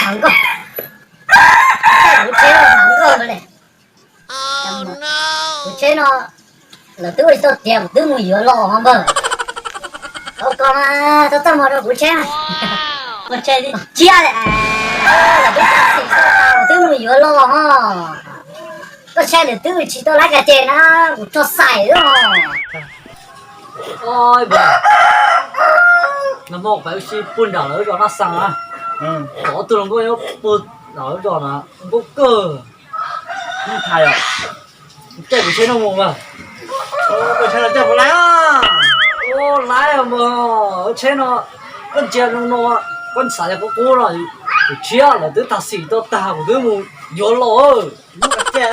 Nkauj, kuv tsheb no, kuv tsheb no lawv twb ua tsis tau tiav kuv twb mus yuav los ho npawg. Koj, koj mas txaj muag rau kuv tsheb, kuv tsheb tshiab li, lawv twb tag sim tau tas kuv twb mus yuav los ho. Koj tsheb ntawm twb tsis tau laib ka ces na, kuv tso xais lawm. Nag hmo pais ua si puag nram lawv zos Naj Xas na, pom ob tug hluas nkauj nyob puag nram lawv zos na, nkauj kawg. Ntshai os, caij kuv tsheb no mus mas. Ua, laib mas, tsheb no, koj ntsia zoo no, koj xav tias kuv qub no, kuv tshiab lawv twb tag sim tau tag kuv twb mus yuav los. Es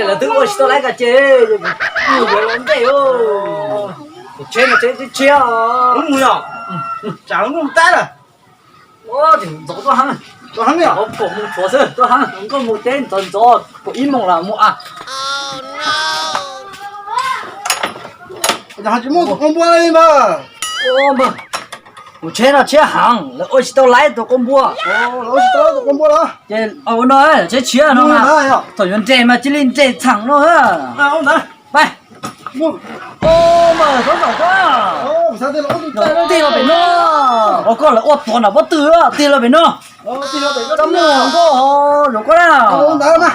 lawv twb ua tsis tau laib ka ces, kuv mus yuav los ntej. Kuv tsheb no tsheb tshiab os. Mus yom, tsam lub nkoj mus tab lawm. Ntxov tuaj heev, tuaj heev, pom mus tshuav xwb, tuaj heev, nkauj mus teb ntxov ntxov, pom ib moos los mus a. Ho tsis muaj tus koj npua li npawg. Kuv tsheb no tshiab heev, lawv ua tsis tau laib tus koj npua. Lawv ua tsis tau laib tus koj npua los? Ces ua no, tsheb tshiab no mas, thaum yuav nres mas cia li nres txheem no. Pab, mus, mas txhob zaum koj, tig los pem no. Ua koj lawv ua tuav nram pob tw, tig los pem no. Txhob mus nkauj, zaum koj na.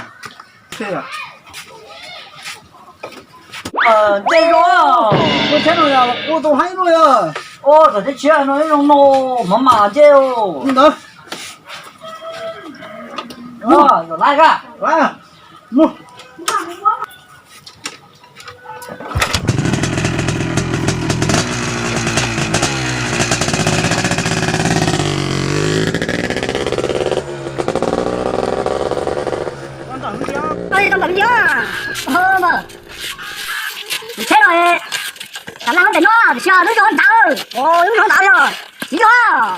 Nce zoo, ua tsheb no yog ua tau haib luaj yog. Ua txawm tsheb tshiab no zoo no, hmov mas nce. Ntawd, zaum laib koj, mus. Tus tsheb no, tam laj ntawm no, tiam sis lub zog ntawd, lub zog ntawd yog tsis yog.